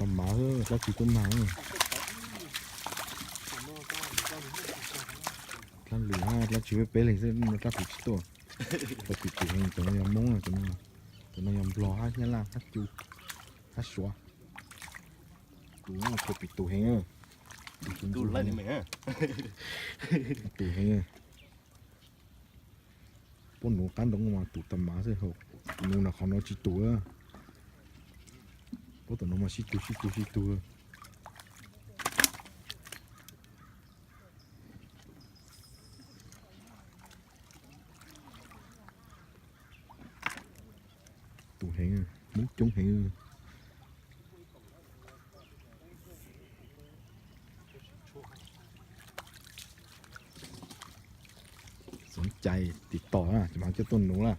Tau mas, dlaab tsi tuaj mag. Dlaab lwm hab dlaab tsi peb peb leeg xwb, dlaab kuv tsi tuaj. Tau pim tus heev, cov no yog Moob, cov no yog Nplog hab Nyab Laj hab Cu hab Suav. Tus no pim tus heev, tus heev. Puab nuv qaab ntoo mas tus tas mas xwb, tus nuv na qhov no tsi tus. Puab tus nuv mas sib tug sib tug sib tug. Tus heev, Moob coob heev. Xoom cai tiv tom na, ces mas coj tuaj nuv na.